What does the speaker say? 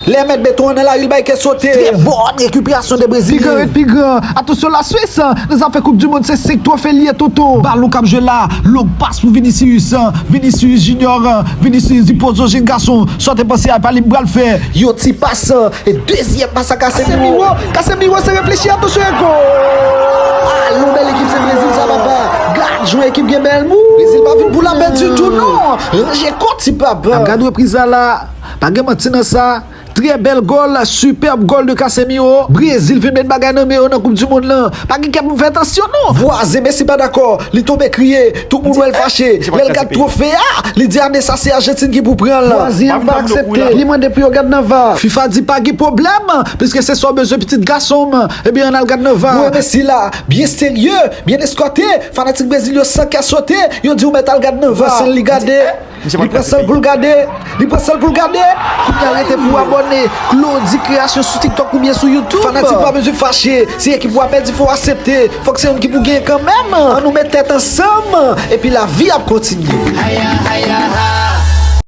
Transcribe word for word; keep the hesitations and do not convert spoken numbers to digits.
Lè mèt beton an nan lari, l bay kè sote. Trè bòn rekiperasyon de Brezilyen. Pi gran rèd, pi gran. Atansyon, Laswis, nan zafè Koup di Mond, se senk twofe li ye, Toto. Balon k ap jwe la, long pas pou Vinicius. Vinicius Junior, Vinicius di pozo jèn gason. Sa w te panse a pa li m pral fè. Yon ti pas, e dezyèm pas a Casemiro. Casemiro, Casemiro, se reflechi, atansyon, e gòl! Alon, bèl ekip, se Brezil sa, papa. Gad jan ekip gen bèl mou. Brezil pa vin pou lapè ditou, non. Ranje kò, ti papa. N ap gad repriz la la. Pa gen manti nan sa. Trè bèl gòl, sipèb gòl de Casemiro. Brezil vin met bagay nan men yo nan Koup di Mond lan. Pa gen kè pou fè tansyon, non. Vwazen Messi pa dakò. Li tonbe kriye. Tout moun wè l fache. Lè l gad twofe a, li di, "Ane sa, se Ajantin ki pou pran l." Vwazen an pa aksepte. Li mande pou yo gad nan va. FIFA di, "Pa gen pwoblèm, piske se sa w bezwen, pitit gason m. Ebyen, ann al gad nan va." Ou wè Messi la, byen serye, byen eskòte. Fanatik Brezil yo san kè sote. Yo di, "Ou mèt al gad nan va." San li gade. Li pran san l pou l gade. Li pran san l pou l gade. Kounye a rete pou abòne Claudy Création sou TikTok oubyen sou YouTube. Fanatik pa bezwen fache. Si ekip ou a pèdi, fò w aksepte. Fòk se youn ki pou genyen kanmenm. Ann nou met tèt ansanm. Epi lavi ap kontinye.